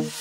Салом,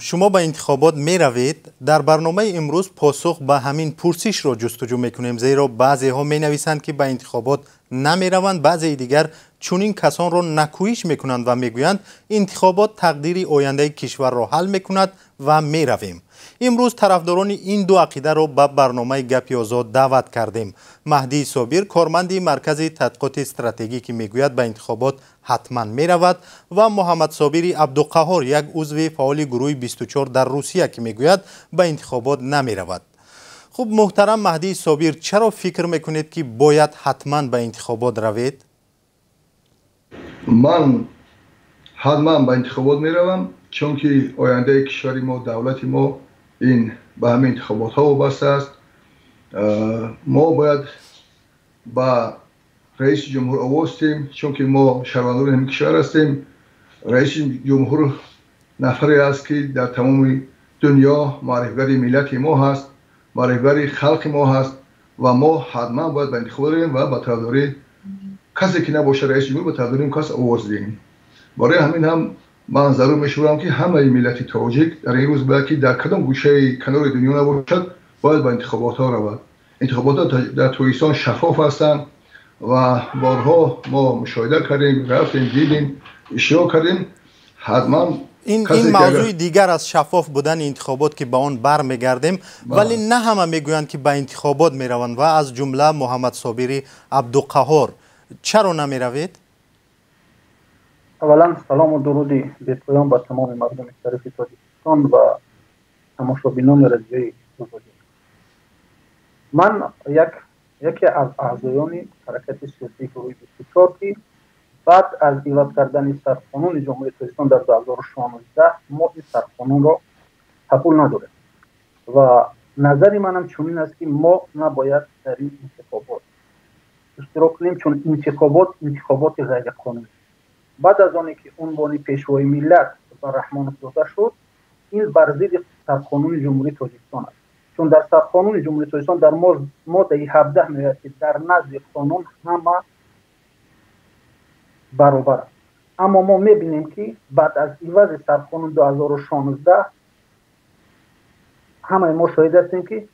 шумо ба интихобот меравед? Дар барномаи имрӯз посух ба ҳамин пурсишро ҷустуҷӯ мекунем, зеро баъзеҳо менависанд, ки ба интихобот намераванд, баъзеи дигар чунин касонро накӯҳиш мекунанд ва мегӯянд интихобот тақдири ояндаи кишварро ҳал мекунад ва меравем. Имрӯз тарафдорони ин ду ақидаро ба барномаи Гапи Озод даъват кардем. Маҳдии Собир, корманди Маркази тадқиқоти стратегӣ, ки мегӯяд ба интихобот ҳатман меравад, ва Муҳаммадсобири Абдуқаҳор, як узви фаъоли гурӯҳи 24 дар Русия, ки мегӯяд ба интихобот намеравад. Хуб, муҳтарам Маҳдии Собир, чаро фикр мекунед, ки бояд ҳатман ба интихобот равед? Ман ҳатман ба интихобот меравам, чунки ояндаи кишвари мо, давлати мо ин ба ҳамин интихоботҳо вобаста аст. Мо бояд ба раиси ҷумҳур овоз диҳем, чунки мо шаҳрвандони ҳамин кишвар ҳастем. Раиси ҷумҳур нафаре аст, ки дар тамоми дунё маърифгари миллати мо ҳаст, маърифгари халқи мо ҳаст ва мо ҳатман бояд ба интихобот равем ва ба тарафдории касе ки набошад раиси ҷумҳур, ба тарафдории он кас овоз диҳем. Барои ҳамин ҳам ман зарур мешуморам, ки ҳамаи миллати тоҷик дар ин рӯз бояд, ки дар кадом гӯшаи канори дунё набошад, бояд ба интихоботҳо равад. Интихоботҳо дар Тоҷикистон шаффоф ҳастанд ва борҳо мо мушоҳида кардем, рафтем, дидем, иштирок кардем. Ҳатман ин мавзӯи дигар аз шаффоф будани интихобот, ки ба он бармегардем, вале на ҳама мегӯянд, ки ба интихобот мераванд ва аз ҷумла Муҳаммадсобири Абдуқаҳор. Чаро намеравед? Аввалан салому дуруди бепоён ба тамоми мардуми шарифи Тоҷикистон ва тамошобинони радиои Озодӣ. Ман яке аз аъзоёни ҳаракати сиёсии гурӯҳи 24, ки баъд аз иваз кардани сарқонуни Ҷумҳурии Тоҷикистон дар 2016 мо ин сарқонунро қабул надорем ва назари манам чунин аст, ки мо набояд дар ин интихобот иштирок кунем, чун интихобот интихоботи ғайриқонунӣ. Баъд аз оне ки унвони пешвои миллат ба Раҳмонов дода шуд, ин бар зидди сарқонуни Ҷумҳурии Тоҷикистон аст, чун дар сарқонуни Ҷумҳурии Тоҷикистон дар моддаи 17 меояд, ки дар назди қонун ҳама баробар аст. Аммо мо мебинем, ки баъд аз ивази сарқонун 2016 ҳамаи мо шоҳид ҳастем, ки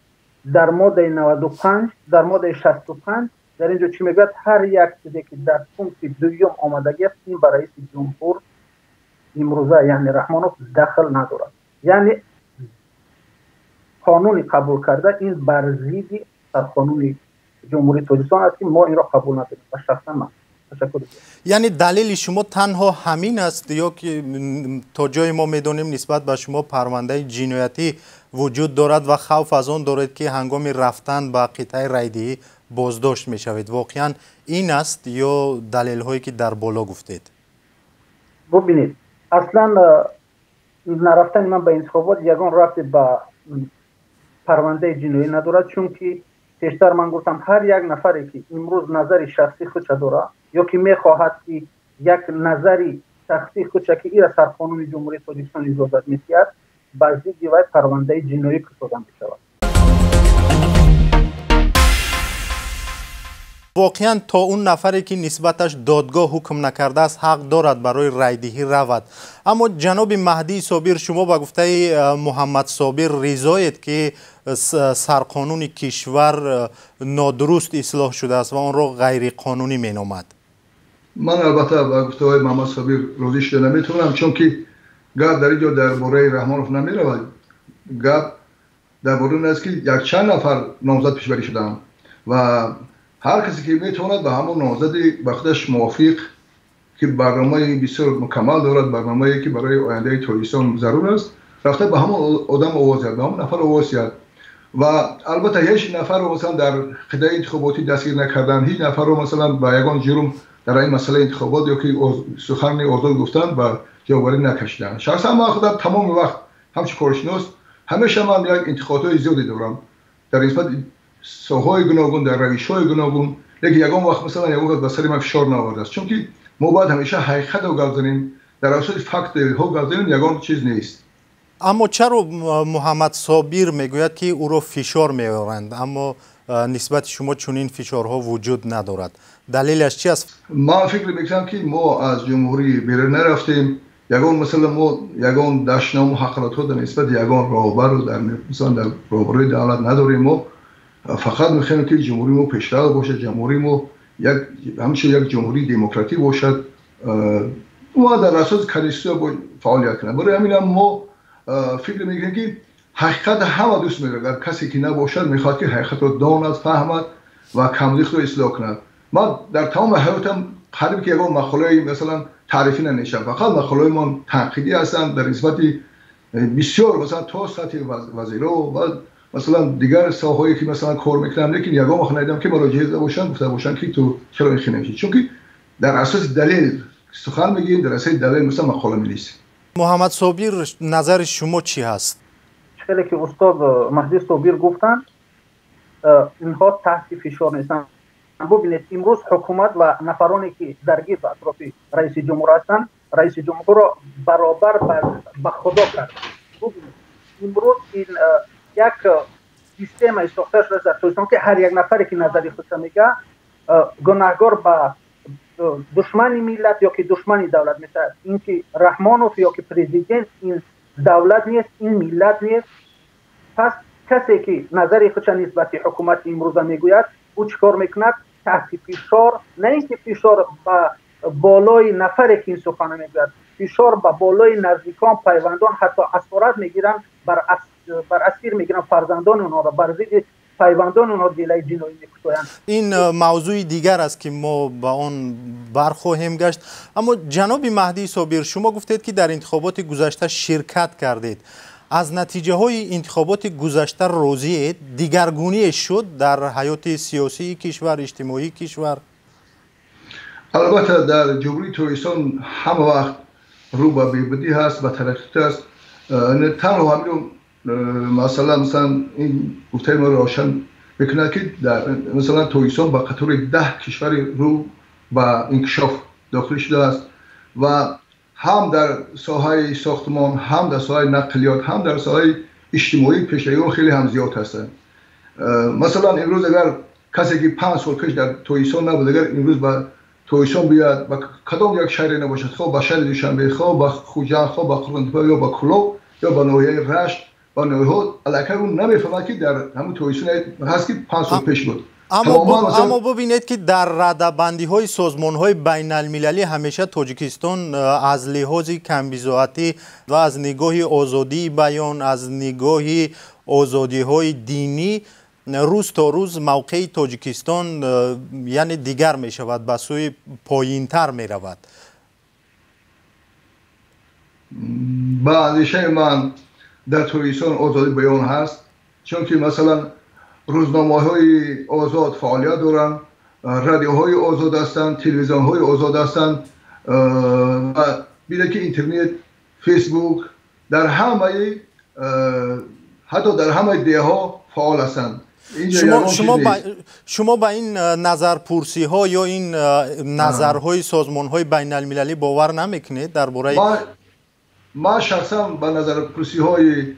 дар моддаи 95, дар моддаи 65 дар ин ҷо чӣ мегӯяд? Ҳар як чизе ки дар пункти дуюм омадагӣ аст, ин ба раиси ҷумҳур имрӯза, яъне Раҳмонов, дахл надорад. Яъне қонуни қабул карда ин бар зидди сарқонуни Ҷумҳурии Тоҷикистон аст, ки мо инро қабул надорем ва шахсан ман. Ташаккур. Яъне далели шумо танҳо ҳамин аст ё ки то ҷое мо медонем нисбат ба шумо парвандаи ҷиноятӣ вуҷуд дорад ва хавф аз он доред, ки ҳангоми рафтан ба қитъаи райдиҳӣ боздошт мешавед? Воқеан ин аст ё далелҳое ки дар боло гуфтед? Бубинед, аслан нарафтани ман ба интихобот ягон рабте ба парвандаи ҷиноӣ надорад, чунки пештар ман гуфтам, ҳар як нафаре ки имрӯз назари шахсии худша дорад ё ки мехоҳад, ки як назари шахсии худша, ки ира сарқонуни Ҷумҳурии Тоҷикистон иҷозат медиҳад, бар зидди вай парвандаи ҷиноӣ кушода мешавад. Воқеан то он нафаре ки нисбаташ додгоҳ ҳукм накардааст, ҳақ дорад барои райдиҳӣ равад. Аммо ҷаноби Маҳдии Собир, шумо ба гуфтаи Муҳаммадсобир ризоед, ки сарқонуни кишвар нодуруст ислоҳ шудааст ва онро ғайриқонунӣ меномад? Ман албатта ба гуфтаҳои Муҳаммадсобир розӣ шуда наметавонам, чунки гап дар ин ҷо дар бораи Раҳмонов намеравад. Гап дар бораи он аст, ки якчанд нафар номзад пешбарӣ шудаанд ва ҳар касе ки метавонад ба ҳамон номзади ба худаш мувофиқ, ки барномаи бисёр мукаммал дорад, барномае ки барои ояндаи Тоҷикистон зарур аст, рафта ба ҳамон одам овоз диҳад, ба ҳамон нафар овоз диҳад. Ва албатта ҳеҷ нафарро масалан дар қитъаи интихоботӣ дастгир накарданд, ҳеҷ нафарро масалан ба ягон ҷурм дар ин масъалаи интихобот ё ки сухани озод гуфтан ба ҷавобгарӣ накашиданд. Шахсан ман худам тамоми вақт ҳамчун коршинос ҳамеша ман як интиқодҳои зиёде дорам дар нисбати соҳаҳои гуногун, дар равишҳои гуногун, лекин ягон вақт масалан ягон вақт ба сари ман фишор наовардааст, чунки Мо бояд ҳамеша ҳақиқатро гап занем, дар асоси факт далелҳо гап занем, ягон чиз нест. Аммо чаро Муҳаммад Собир мегӯяд, ки ӯро фишор меоранд, аммо нисбати шумо чунин фишорҳо вуҷуд надорад? Далелаш чи аст? Ман фикр мекунам, ки мо аз ҷумҳурӣ берун нарафтем. Ягон, масалан, мо ягон дашному ҳақоратҳо дар нисбати ягон роҳбару дар, масалан, дар роҳбарои давлат надорем. Мо фақат мехоҳем, ки ҷумҳурии мо пешрав бошад, ҷумҳурии мо як ҳамчун як ҷумҳурии демократӣ бошад ва дар асоси конститутсия фаъолият кунад. Барои ҳаминам мо фикр мекунем, ки ҳақиқат ҳама дӯст медорад. Агар касе ки набошад, мехоҳад, ки ҳақиқатро донад, фаҳмад ва камбудии худро ислоҳ кунад. Ман дар тамоми ҳаётам қариб ки ягон мақолаи, масалан, таърифӣ нанавиштам, фақат мақолаҳои мон танқидӣ ҳастанд дар нисбати бисёр, масалан, то сатҳи вазиро ва, масалан, дигар соҳаҳое ки, масалан, кор мекунам. Лекин ягон вақт надидам, ки маро ҷеғ зада бошанд, гуфта бошанд, ки ту чаро ин хел навиштӣ, чунки дар асоси далел сухан мегӯем, дар асоси далел, масалан, мақола менависем. Муҳаммад Собир, назари шумо чӣ ҳаст? Хеле ки устод Маҳди Собир гуфтанд, инҳо таҳти фишор нестанд. Бубинед, имрӯз ҳукумат ва нафароне ки дар гирду атрофи раиси ҷумҳур ҳастанд, раиси ҷумҳурро баробар ба Худо кард. Бубинед, имрӯз ин як системаи сохта шудааст дар Тоҷикистон, ки ҳар як нафаре ки назари худша мега, гунаҳгор ба душмани миллат ё ки душмани давлат мешавад. Ин ки Раҳмонов ё ки президент, ин давлат нест, ин миллат нест. Пас касе ки назари худша нисбати ҳукумати имрӯза мегӯяд, ӯ чӣ кор мекунад? Таҳти фишор, на ин ки фишор ба болои нафаре ки ин сухана мегӯяд, фишор ба болои наздикон, пайвандон, ҳатто асорат мегиранд, бар асир мегиранд фарзандони онҳоро, бар зидди пайвандони онҳо дилаи ҷиноӣ мекушоянд. Ин мавзӯи дигар аст, ки мо ба он бархоҳем гашт. Аммо, ҷаноби Маҳдии Собир, шумо гуфтед, ки дар интихоботи гузашта ширкат кардед. Аз натиҷаҳои интихоботи гузашта розиед? Дигаргуние шуд дар ҳаёти сиёсии кишвар, иҷтимоии кишвар? Албатта, дар Ҷумҳурии Тоҷикистон ҳама вақт рӯ ба беҳбудӣ ҳаст, ба тараққиёт аст. Танҳо ҳамин масъала, масалан, ин гуфтаи моро равшан мекунад, ки масалан, Тоҷикистон ба қатори 10 кишвари рӯ ба инкишоф дохил шудааст ва ҳам дар соҳаи сохтмон, ҳам дар соҳаи нақлиёт, ҳам дар соҳаи иҷтимоӣ пешравиҳо хеле ҳам зиёд ҳастанд. Масалан, имрӯз агар касе ки 5 сол пеш дар Тоҷикистон набуд, агар имрӯз ба Тоҷикистон биёяд, ба кадом як шаҳре набошад, хоҳ ба шаҳри Душанбе, хоҳ ба Хуҷанд, хоҳ ба Қурғонтеппа ё ба Кӯлоб ё ба ноҳияи Рашт, ба ноҳияҳо, аллакай ӯ намефаҳмад, ки дар ҳамун Тоҷикистон ҳаст, ки 5 сол пеш буд. Аммо бубинед, ки дар радабандиҳои созмонҳои байналмилалӣ ҳамеша Тоҷикистон аз лиҳози камбизоатӣ ва аз нигоҳи озодии баён, аз нигоҳи озодиҳои динӣ, рӯз то рӯз мавқеи Тоҷикистон, яъне, дигар мешавад, ба сӯи поинтар меравад. Ба андешаи ман, дар Тоҷикистон озодии баён ҳаст, чунки, масалан, рӯзномаҳои озод фаъолият доранд, радиоҳои озод ҳастанд, телевизионҳои озод ҳастанд ва бинед, ки интернет, Фейсбук дар ҳамаи, ҳатто дар ҳамаи деҳҳо фаъол ҳастанд. Шумо ба ин назарпурсиҳо ё ин назарҳои созмонҳои байналмилалӣ бовар намекунед дар бораи Ман шахсан ба назарпурсиҳои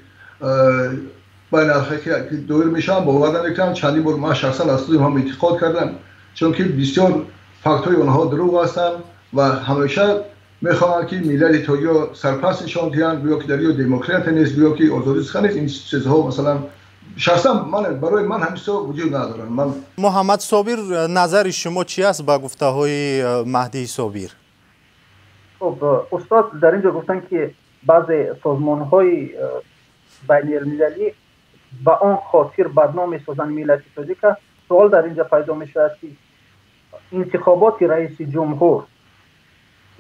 байналхалқӣ, ки доир мешаванд, бовар намекунам. Чандин бор ман шахсан аз худам ҳам интиқод кардам, чунки бисёр фактҳои онҳо дурӯғ ҳастанд ва ҳамеша мехоҳанд, ки миллати тоҷиро сарпаст нишон диҳанд, гӯё ки дар ё демократия нест, гӯё ки озодии сухан нест. Ин чизҳо, масалан, шахсан ман, барои ман ҳамин чизҳо вуҷуд надоранд. Ман Муҳаммад Собир, назари шумо чи аст ба гуфтаҳои Маҳдии Собир? Хуб, устод дар ин ҷо гуфтанд, ки баъзе созмонҳои байналмилалӣ ба он хотир бадном месозанд миллати тоҷика. Суол дар ин ҷо пайдо мешавад, ки интихоботи раиси ҷумҳур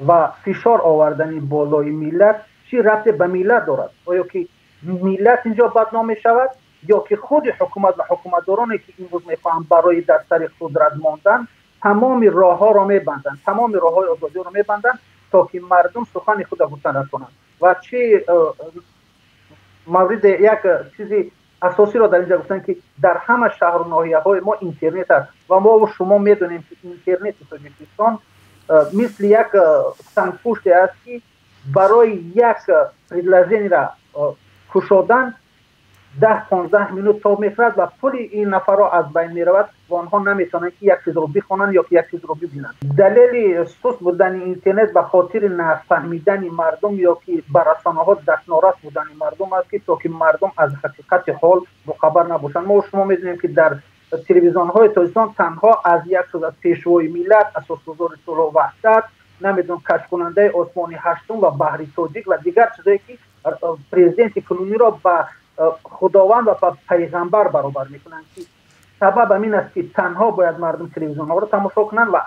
ва фишор овардани болои миллат чӣ рабте ба миллат дорад? Оё ки миллат ин ҷо бадном мешавад ё ки худи ҳукумат ва ҳукуматдороне, ки имрӯз мехоҳанд барои дар сари қудрат мондан, тамоми роҳҳоро мебанданд, тамоми роҳҳои озодиро мебанданд, то ки мардум сухани худро гуфта натонанд? Ва чӣ мавриде, як чизи асосиро дар инҷа гуфтанд, ки дар ҳама шаҳру ноҳияҳои мо интернет аст ва мо шумо медонем, ки интернети Тоҷикистон Мисли як сангпуште аст, ки барои як предложениеро кушодан 10-15 минут тоб мехӯрад ва пули ин нафарро аз байн меравад ва онҳо наметавонанд, ки як чизро бихонанд ё ки як чизро бибинанд. Далели суст будани интернет ба хотири нафаҳмидани мардум ё ки ба расонаҳо дастнорас будани мардум аст, ки то ки мардум аз ҳақиқати ҳол бохабар набошанд. Мо шумо медонем, ки дар телевизионҳои Тоҷикистон танҳо аз як чиз, аз Пешвои миллат, Асосгузори сулҳу ваҳдат, намедонам, кашфкунандаи осмони ҳаштум ва баҳри тоҷик ва дигар чизое, ки президенти кунуниро ба Худованд ва ба пайғамбар баробар мекунанд, ки сабаб ҳамин аст, ки танҳо бояд мардум телевизионҳоро тамошо кунанд ва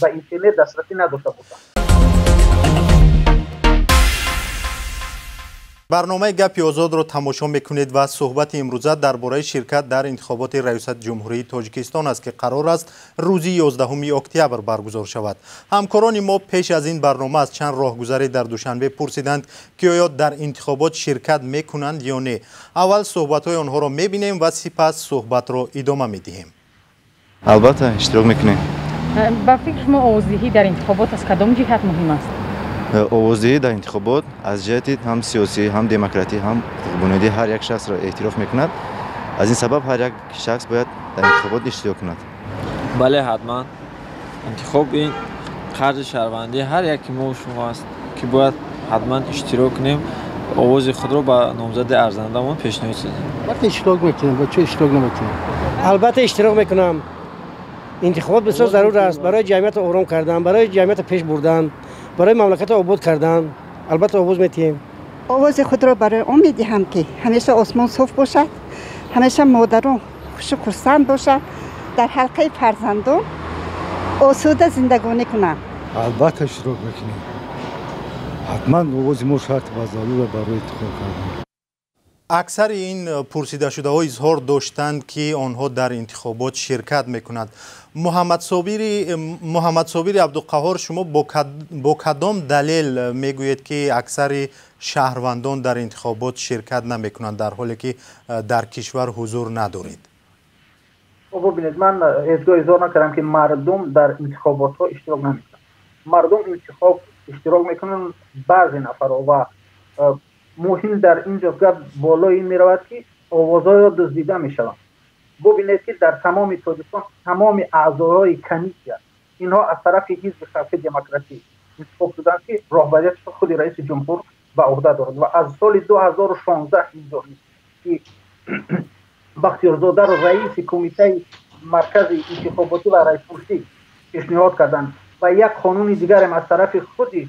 ба интернет дастрасӣ надошта бошанд. Барномаи «Гапи озодро» тамошо мекунед ва суҳбати имрӯза дар бораи ширкат дар интихоботи Раёсати Ҷумҳурии Тоҷикистон аст, ки қарор аст рӯзи 11 октябр баргузор шавад. Ҳамкорони мо пеш аз ин барнома аз чанд роҳгузаре дар Душанбе пурсиданд, ки оё дар интихобот ширкат мекунанд ё не. Аввал суҳбатҳои онҳоро мебинем ва сипас суҳбатро идома медиҳем. Албатта, иштирок мекунем. Ба фикри шумо, овоздиҳӣ дар интихобот аз кадом ҷиҳат муҳим аст? Овоздиҳӣ дар интихобот аз ҷиҳати ҳам сиёсӣ, ҳам демократӣ, ҳам ҳуқуқбунёдӣ ҳар як шахсро эътироф мекунад. Аз ин сабаб ҳар як шахс бояд дар интихобот иштирок кунад. Бале, ҳатман. Интихоб ин қарзи шаҳрвандии ҳар яки мо шумо аст, ки бояд ҳатман иштирок кунем, овози худро ба номзади арзандамон пешниҳод созем. Албатта, иштирок мекунем. Ба чӣ иштирок намекунем? Албатта, иштирок мекунам. Интихобот бисёр зарур аст барои ҷамъиятро ором кардан, барои ҷамъиятро пеш бурдан, барои мамлакатро обод кардан. Албатта, овоз метиҳем. Овози худро барои он медиҳам, ки ҳамеша осмон соф бошад, ҳамеша модарон хушу хурсанд бошад, дар ҳалқаи фарзандон осуда зиндагонӣ кунанд. Албатта, иштирок мекунем. Ҳатман овози мо шарт ва зарур барои интихоб кардан. Аксари ин пурсидашудаҳо изҳор доштанд, ки онҳо дар интихобот ширкат мекунанд. Муҳаммадсобири Абдуқаҳор, шумо бо кадом далел мегӯед, ки аксари шаҳрвандон дар интихобот ширкат намекунанд, дар ҳоле ки дар кишвар ҳузур надоред? Бубинед, ман ҳеҷгоҳ изҳор накардам, ки мардум дар интихоботҳо иштирок намекунанд. Мардум интихоб иштирок мекунанд баъзе нафарҳо, ва муҳим дар ин ҷо гап болои ин меравад, ки овозҳоро дуздида мешаванд. Бубинед, ки дар тамоми Тоҷикистон тамоми аъзоҳои комиссия инҳо аз тарафи Ҳизби Халқи Демократӣ интихоб шуданд, ки роҳбариятшо худи раиси ҷумҳур ба уҳда дорад. Ва аз соли 2016 инҷо, ки Бахтиёрзодаро раиси Кумитаи маркази интихоботӣ ва раиспурсӣ пешниҳод карданд ва як қонуни дигарам аз тарафи худи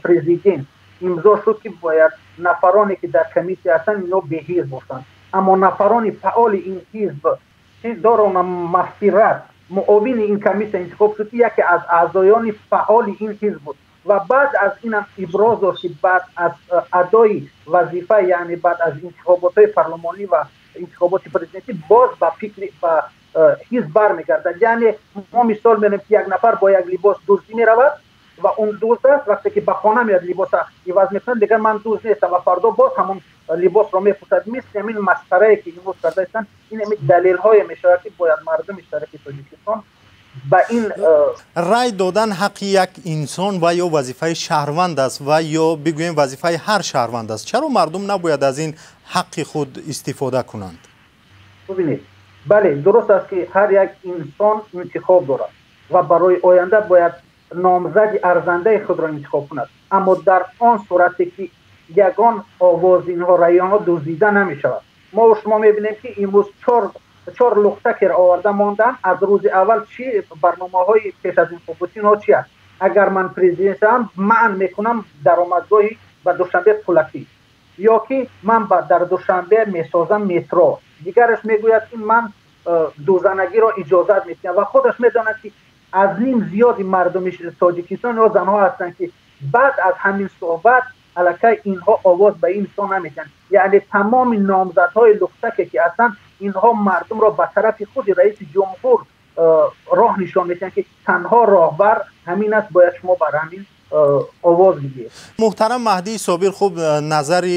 президент имзо шуд, ки бояд нафароне, ки дар комиссия ҳастанд, инҳо беҳизб бошанд. Аммо нафарони фаъоли ин ҳизб дорона Мағфират муовини ин комиссия интихоб шуд, ки яке аз аъзоёни фаъоли ин ҳизб буд, ва баъд аз инам иброз дошт, ки баъд аз адои вазифа, яъне баъд аз интихоботҳои парлумонӣ ва интихоботи президентӣ, боз ба фикри ба ҳизб бармегардад. Яъне мо мисол меорем, ки як нафар бо як либос дуздӣ меравад ва он дузд аст. Вақте ки ба хона меояд, либоса иваз мекунад, дигар ман дузд нестам, ва фардо боз ҳамон либосро мепӯшад. Мисли ҳамин масхарае, ки имрӯз карда истанд, ин ҳамин далелҳое мешавад, ки бояд мардуми шарифи Тоҷикистон ба ин Рай додан ҳаққи як инсон ва ё вазифаи шаҳрванд аст ва ё бигӯем, вазифаи ҳар шаҳрванд аст. Чаро мардум набояд аз ин ҳаққи худ истифода кунанд? Бубинед, бале, дуруст аст, ки ҳар як инсон интихоб дорад ва барои оянда бояд номзади арзандаи худро интихоб кунад, аммо дар он сурате, ки ягон овоз инҳо, раёнҳо дуздида намешавад. Мо шумо мебинем, ки имрӯз чор лухтакер оварда монданд. Аз рӯзи аввал чӣ барномаҳои пеш аз интихоботи инҳо чи аст? Агар ман президент шавам, манъ мекунам даромадгоҳи ба Душанбе пулакӣ, ё ки ман дар Душанбе месозам метро. Дигараш мегӯяд, ки ман дузанагиро иҷозат медиҳам, ва худаш медонад, ки аз ним зиёди мардуми Тоҷикистон ё занҳо ҳастанд, ки баъд аз ҳамин суҳбат аллакай инҳо овоз ба ин инсон намедиҳанд. Яъне тамоми номзадҳои лухтаке, ки ҳастанд, инҳо мардумро ба тарафи худи раиси ҷумҳур роҳ нишон медиҳанд, ки танҳо роҳбар ҳамин аст, бояд шумо бар ҳамин овоз бидиҳед. Муҳтарам Маҳдии Собир, хуб, назари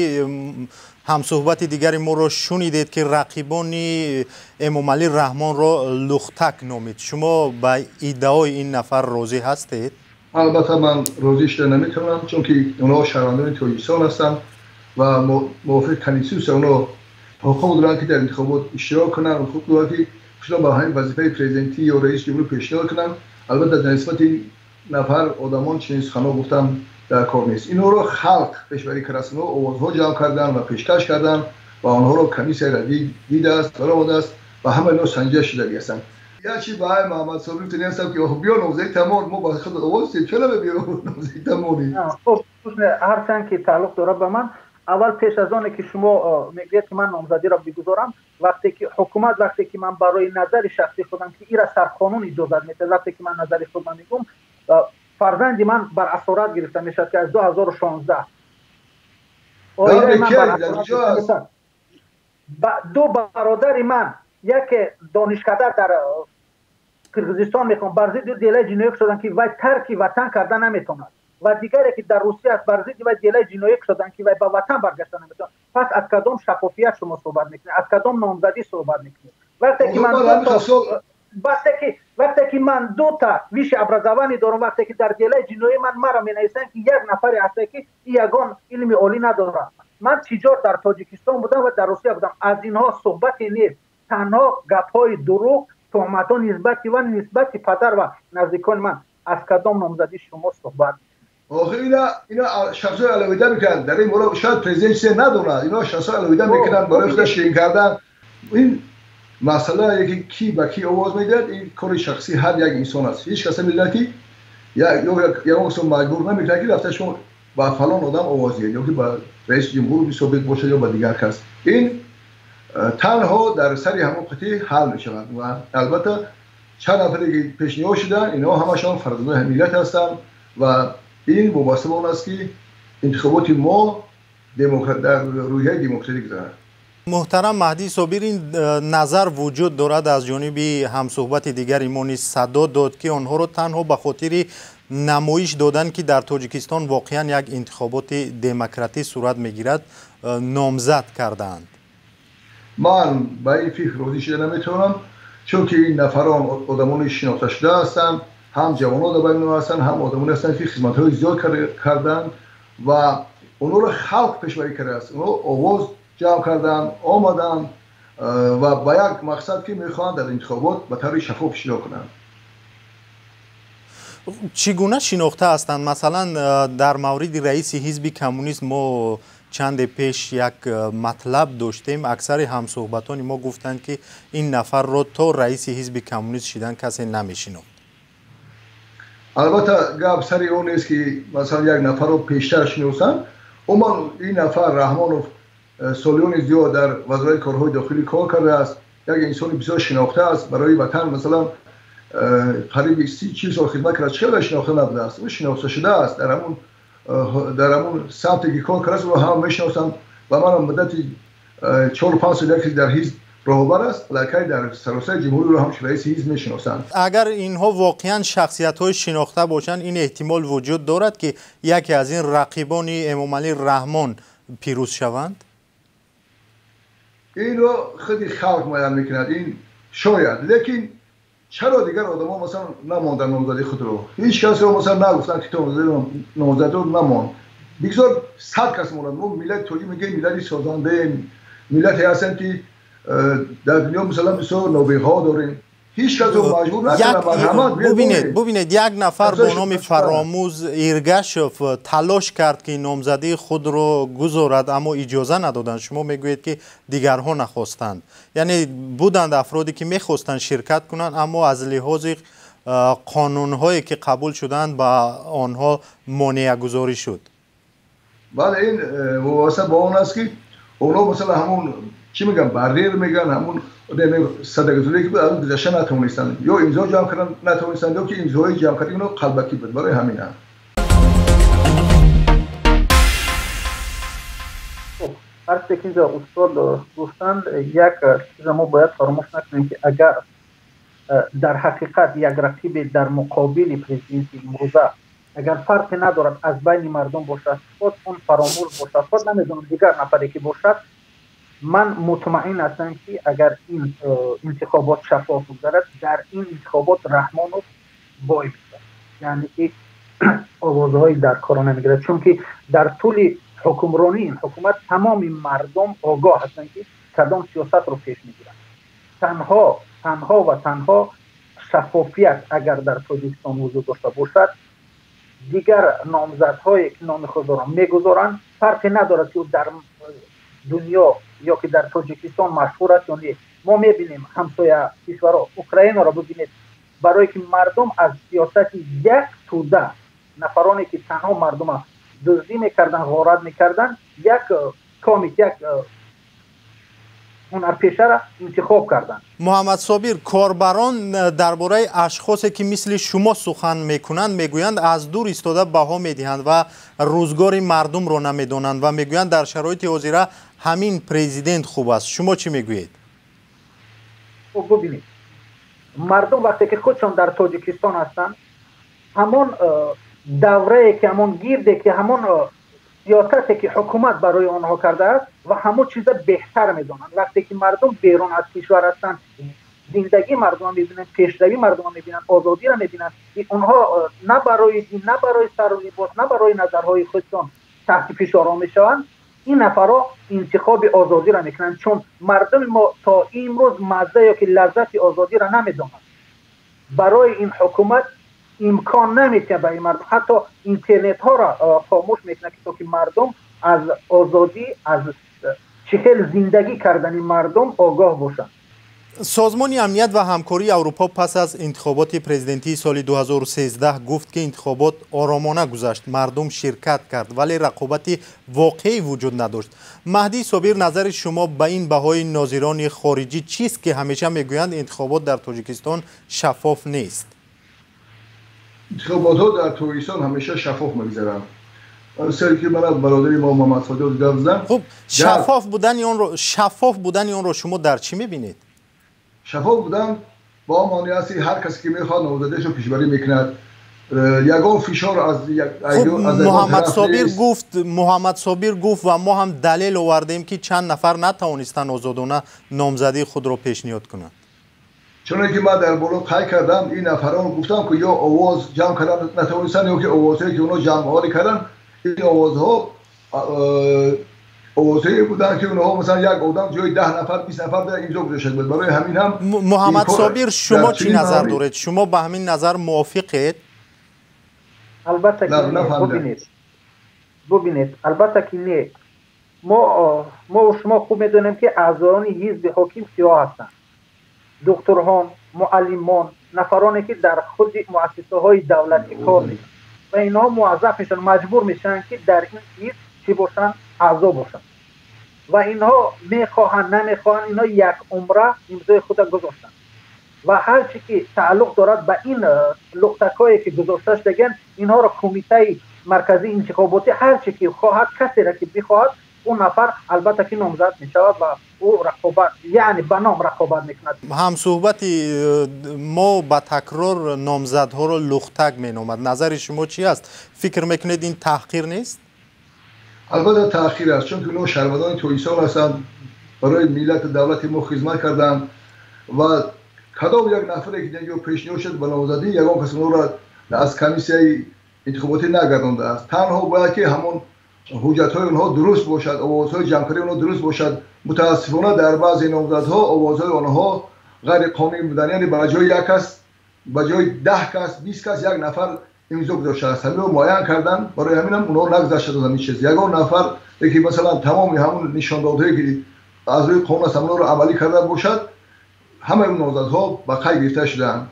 ҳамсуҳбати дигари моро шунидед, ки рақибони Эмомалӣ Раҳмонро лухтак номид. Шумо ба иддаои ин нафар розӣ ҳастед? Албатта ман розӣ шуда наметавонам, чунки онҳо шаҳрвандони Тоҷикистон ҳастанд ва мувофиқи конститутсия онҳо ҳуқуқ доранд, ки дар интихобот иштирок кунанд, ҳуқуқ доранд, ки худро ба ҳамин вазифаи президентӣ ё раиси ҷумҳур пешниҳод кунанд. Албатта дар нисбати ин нафар одамон чунин суханҳо гуфтан дар кор нест. Инҳоро халқ пешбарӣ кардааст, инҳо овозҳо ҷамъ карданд ва пешкаш карданд ва онҳоро комиссияи радӣ дидааст, баромадааст ва ҳама инҳо санҷида шудагӣ ҳастанд. Як чи ба ай Муҳаммад Собир гуфтанӣ ҳастам, ки биё номзадӣ тамом, мо ба худ овоз дем, чаро биё номзадӣ тамоми? Хуб, ҳарчанд ки тааллуқ дорад ба ман, аввал пеш аз оне ки шумо мегӯед, ки ман номзадиро бигузорам, вақте ки ҳукумат, вақте ки ман барои назари шахсии худам, ки ира сарқонун иҷозат медиҳад, вақте ки ман назари худам мегӯм, фарзанди ман бар асорат гирифта мешавад, ки аз 2016 оилаи ман бар асорат гирифта мешавад. Ду бародари ман, яке донишкада дар Қирғизистон мехонд, бар зидди делаи ҷиноӣ шуданд, ки вай тарки ватан карда наметавонад, ва дигаре ки дар Русия аст, бар зидди вай делаи ҷиноӣ шуданд, ки вай ба ватан баргашта наметавонад. Пас аз кадом шаффофият шумо суҳбат мекунед, аз кадом номзадӣ суҳбат мекунед, вақте ки ман вақте ки ман дута высшее образование дорам, вақте ки дар делаи ҷиноӣ ман маро менависанд, ки як нафаре ҳаста, ки ягон илми олӣ надорад? Ман тиҷор дар Тоҷикистон будам ва дар Русия будам, аз инҳо суҳбате нест, танҳо гапҳои дурӯғ, туҳматҳо нисбати ва нисбати падар ва наздикони ман. Аз кадом номзадӣ шумо суҳбат? Охир ина шахсҳои алоҳида мекунанд дар ин бора. Шояд президент чизе надонад, ино шахсҳои алоҳида мекунанд барои худа ширин кардан. Ин масъала, яке ки ба ки овоз медиҳад, ин кори шахсии ҳар як инсон аст. Ҳеҷ кас намедонад, ки ягон касо маҷбур намекунад, ки рафта шумо ба фалон одам овоз диҳед, ё ки ба раиси ҷумҳур собиқ бошад, ё ба дигар кас. Ин танҳо дар сари ҳамон қатъӣ ҳал мешавад. Ва албатта чанд нафаре ки пешниҳод шуданд, инҳо ҳамашон фарзандони миллат ҳастанд ва ин вобаста ба он аст, ки интихоботи мо дар рӯҳияи демократӣ гузарад. Муҳтарам Маҳдӣ Собир, ин назар вуҷуд дорад, аз ҷониби ҳамсӯҳбати дигари мо низ садо дод, ки онҳоро танҳо ба хотири намоиш додан, ки дар Тоҷикистон воқеан як интихоботи демократӣ сурат мегирад, номзад кардаанд. Ман ба ин фикр розӣ шуда наметавонам, чунки ин нафарон одамони шинохташуда ҳастанд, ҳам ҷавонон дар байни онҳо ҳастанд, ҳам одамоне ҳастанд, ки хизматҳои зиёд карданд ва онҳоро халқ пешбарӣ кардааст. Онҳо овоз ҷамъ карданд, омаданд ва ба як мақсад, ки мехоҳанд дар интихобот ба таври шаффоф иштирок кунанд. Чӣ гуна шинохта ҳастанд? Масалан, дар мавриди раиси ҳизби коммунист мо чанде пеш як матлаб доштем. Аксари ҳамсӯҳбатони мо гуфтанд, ки ин нафарро то раиси ҳизби коммунист шидан касе намешинохт. Албатта гап сари он нест, ки масалан як нафарро пештар шиносанд. Умуман ин нафар, Раҳмонов, солиёни зиёд дар Вазорати корҳои дохилӣ кор кардааст, як инсони бисёр шинохта аст барои ватан. Масалан, қариби 30-40 сол хидмат кардааст, чаро шинохта набудааст? Ӯ шинохта шудааст, дар ҳамун самте ки кор кардааст, ӯро ҳама мешиносанд. Ва манам муддати 4-5 сол яке дар ҳизб роҳбар аст, аллакай дар саросари ҷумҳуриро ҳамчун раиси ҳизб мешиносанд. Агар инҳо воқеан шахсиятҳои шинохта бошанд, ин эҳтимол вуҷуд дорад, ки яке аз ин рақибони Эмомалӣ Раҳмон пирӯз шаванд? Инро худи халқ муайян мекунад. Ин шояд, лекин чаро дигар одамо масалан намонданд номзади худро? Ҳеҷ касро масалан нагуфтанд, ки ту номзадро намон, бигзор 100 кас монад. Мо миллати тоҷик мегӯем, миллати созандаем, миллате ҳастем, ки дар дунё масалан бисёр нобиғаҳо дорем. Ҳеҷ касро маҷбур накардам. Бубинед, бубинед, як нафар бо номи Фаромуз Иргашев талош кард, ки номзадии худро гузорад, аммо иҷоза надоданд. Шумо мегӯед, ки дигарҳо нахостанд, яъне буданд афроде, ки мехостанд ширкат кунанд, аммо аз лиҳози қонунҳое, ки қабул шуданд, ба онҳо монеагузорӣ шуд. Бале, ин вобаста ба он аст, ки онҳо масалан ҳамун чӣ мегӯян, барьер мегӯян, ҳамун садагузорие ки буд, аз он гузашта натавонистанд, ё имзо ҷамъ кардан натавонистанд, ё ки имзоҳои ҷамъ кардаи онҳо қалбакӣ буд, барои ҳамин ҳам. Ҳарче ки инҷо устод гуфтанд, як чиза мо бояд фаромӯш накунем, ки агар дар ҳақиқат як рақибе дар муқобили президенти имрӯза, агар фарқе надорад, аз байни мардум бошад, худ он Фаромӯз бошад, худ намедонам дигар нафаре ки бошад, ман мутмаин ҳастам, ки агар ин интихобот шаффоф гузарад, дар ин интихобот Раҳмонов бой мешавад, яъне ки Овозҳои дар корро намегирад, чунки дар тӯли ҳукмронии ин ҳукумат тамоми мардум огоҳ ҳастанд, ки кадом сиёсатро пеш мегиранд. Танҳо ва танҳо шаффофият агар дар Тоҷикистон вуҷуд дошта бошад, дигар номзадҳое ки номи худро мегузоранд, фарқе надорад, ки ӯ дар дунё ё ки дар Тоҷикистон машҳур аст ё не. Мо мебинем, ҳамсоя кишварҳо, Украинаро бибинед, барое ки мардум аз сиёсати як тӯда нафароне, ки танҳо мардума дуздӣ мекарданд, ғорат мекарданд, як комик, як ҳунарпешаро интихоб карданд. Муҳаммадсобир, корбарон дар бораи ашхосе, ки мисли шумо сухан мекунанд, мегӯянд, аз дур истода баҳо медиҳанд ва рӯзгори мардумро намедонанд ва мегӯянд, дар шароити ҳозира ҳамин президент хуб аст. Шумо чӣ мегӯед? Хуб, бубинед, мардум вақте ки худшон дар Тоҷикистон ҳастанд, ҳамон даврае ки, ҳамон гирде ки, ҳамон сиёсате ки ҳукумат барои онҳо кардааст ва ҳамон чиза беҳтар медонанд. Вақте ки мардум берун аз кишвар ҳастанд, зиндагии мардумро мебинанд, пешравии мардумро мебинанд, озодиро мебинанд. Онҳо на барои дин, на барои сару либос, на барои назарҳои худшон таҳти фишорҳо мешаванд. Ин нафарҳо интихоби озодиро мекунанд, чун мардуми мо то имрӯз мазза ё ки лаззати озодиро намедонанд. Барои ин ҳукумат имкон наметиҳад ба ин мардум, ҳатто интернетҳоро хомӯш мекунад, то ки мардум аз озодӣ, аз чӣ хел зиндагӣ кардани мардум огоҳ бошанд. Созмони амният ва ҳамкории Аврупо пас аз интихоботи президентии соли 2013 гуфт, ки интихобот оромона гузашт, мардум ширкат кард, вале рақобати воқеӣ вуҷуд надошт. Маҳдӣ Собир, назари шумо ба ин баҳои нозирони хориҷӣ чист, ки ҳамеша мегӯянд, интихобот дар Тоҷикистон шаффоф нест? Интихоботҳо дар Тоҷикистон ҳамеша шаффоф мегузаранд. Саре ки мана бародари мо Муҳаммад Содиқ гап зад. Хуб, шаффоф будани онро шумо дар чӣ мебинед? Шаффоф будан ба он маъни аст, ки ҳар касе ки мехоҳад, номзадиашро пешбарӣ мекунад. Ягон фишор аз Муҳаммад Собир гуфт ва мо ҳам далел овардем, ки чанд нафар натавонистанд озодона номзадии худро пешниҳод кунанд. Чуне ки ман дар боло қайд кардам, ин нафарон гуфтам, ки ё овоз ҷамъ кардан натавонистанд, ё ки овозҳое ки онҳо ҷамъоварӣ карданд, ин овозҳо овозҳое буданд, ки онҳо, масалан, як одам ҷои 10 нафар, 20 нафар имзо гузошта буд. Барои ҳамин ҳам Муҳаммад Собир, шумо чӣ назар доред? Шумо ба ҳамин назар мувофиқед? Албатта ки, бубинед, албатта ки не. Мо шумо хуб медонем, ки аъзоёни ҳизби ҳоким киҳо ҳастанд: духтурҳон, муаллимон, нафароне ки дар худи муассисаҳои давлатӣ кор мекунанд, ва инҳо муаззаф мешаванд, маҷбур мешаванд, ки дар ин ҳизб чӣ бошанд, аъзо бошанд. Ва инҳо мехоҳанд, намехоҳанд, инҳо як умра имзои худа гузоштанд ва ҳар чӣ ки тааллуқ дорад ба ин лухтакҳое ки гузошта шудагианд, инҳоро Кумитаи марказии интихоботӣ ҳар чӣ ки хоҳад, касеро ки бихоҳад, ӯ нафар албатта ки номзад мешавад ва ӯ рақобат, яъне ба ном рақобат мекунад. Ҳамсӯҳбати мо ба такрор номзадҳоро лухтак меномад. Назари шумо чӣ аст? Фикр мекунед, ин таҳқир нест? Албатта, таҳқир аст, чунки онҳо шаҳрвандони Тоҷикистон ҳастанд, барои миллату давлати мо хизмат карданд ва кадом як нафаре ки ҷо пешниҳод шуд ба номзадӣ, ягон кас онҳоро аз комиссияи интихоботӣ нагардондааст. Танҳо бояд ки ҳамон ҳуҷҷатҳои онҳо дуруст бошад, овозҳои ҷамъкарии онҳо дуруст бошад. Мутаассифона, дар баъзе номзадҳо овозҳои онҳо ғайриқонунӣ буданд, яъне ба ҷои як кас, ба ҷои 10 кас, 20 кас як нафар имзо гузоштааст. Ҳаминро муайян карданд, барои ҳаминам онҳо нагузаштанд аз ҳамин чиз. Ягон нафар ки, масалан, тамоми ҳамон нишондодҳое ки аз рӯи қонун аст, ҳамонро амалӣ карда бошад, ҳамаи он номзадҳо ба қайд гирифта шудаанд.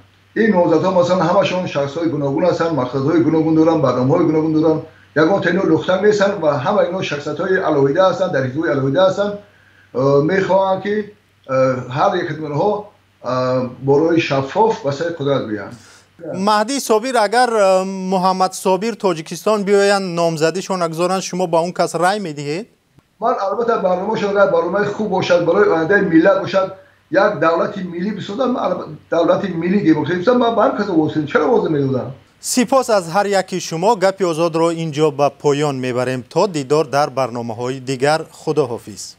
Ин номзадҳо, масалан, ҳамашон шахсҳои гуногун ҳастанд, мақсадҳои гуногун доранд, барномаҳои гуногун доранд, ягон та ино лухтак нестанд ва ҳама ино шахсиятҳои алоҳида ҳастанд, дар ҳизбҳои алоҳида ҳастанд. Мехоҳанд, ки ҳар як аз онҳо бо роҳи шаффоф ба сари қудрат биёянд. Маҳдӣ Собир, агар Муҳаммад Собир Тоҷикистон биёянд, номзадишон нагузоранд, шумо ба он кас рай медиҳед? Ман албатта, барномашон агар барномаи хуб бошад, барои ояндаи миллат бошад, як давлати миллӣ бисозад, давлати миллӣ демократӣ бисозад, ман ба ҳар кас овоз, чаро овоз намедодам? Сипос аз ҳар яки шумо. Гапи озодро ин ҷо ба поён мебарем. То дидор дар барномаҳои дигар, худоҳофиз.